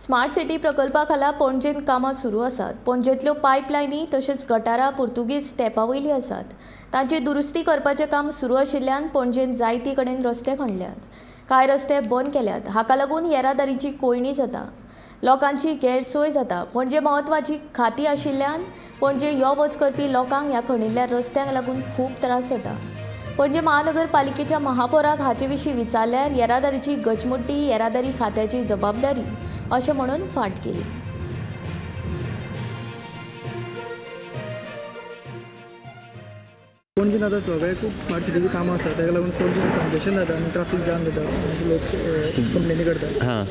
Smart city प्रकल्पा खाला पणजेंत कामां सुरू आसात. पणजेंतल्यो पायपलायनी तशेंच गटारां पुर्तुगीज तेंपा वयलीं आसात. तांची दुरुस्ती करपाचें काम सुरू आशिल्ल्यान पणजेंत जायती कडेन रस्ते खणल्यात. कांय रस्ते बंद केल्यात. हाका लागून येरादारीची कोंयडी जाता. लोकांची गैरसोय जाता. पणजे म्हत्वाची खाती आशिल्ल्यान पणजे यो वच करपी लोकांक ह्या खणिल्ल्या रस्त्यांक लागून खूब त्रास जाता. पणजे महानगरपालिकेच्या महापौराक हाचे विशीं विचारल्यार येरादारीची गचमुड्डी येरादारी खात्याची जबाबदारी अशें म्हणून फाट केली. पणजेन आतां सगळे खूब स्मार्ट सिटीची कामां आसा, ताका लागून पणजेन कंजेशन जाता आनी ट्राफीक जाम जाता, लोक कंप्लेनी करतात. हां.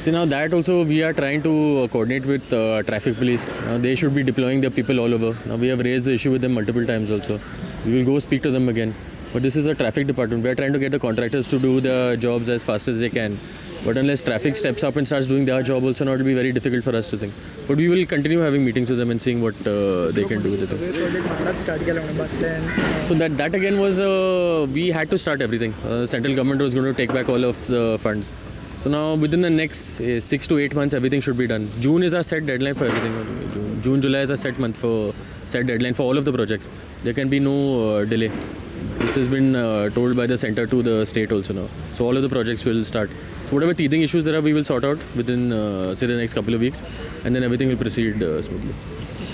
See, now that also we are trying to coordinate with traffic police. Now they should be deploying their people all over. Now we have raised the issue with them multiple times also. We will go speak to them again. But this is a traffic department. We are trying to get the contractors to do their jobs as fast as they can. But unless traffic steps up and starts doing their job also, now it will be very difficult for us to think. But we will continue having meetings with them and seeing what they can do with it. सगळे project म्हापणाच start केले म्हणून बाटल्यान. So that again was, we had to start everything. Central government was going to take back all of the funds. So now within the next 6 to 8 months, everything should be done. June is our set deadline for everything. June, July is our set month for set deadline for all of the projects. There can be no delay. This has been told by the center to the state also now. So all of the projects will start. So whatever teething issues there are, we will sort out within, say, the next couple of weeks, and then everything will proceed smoothly.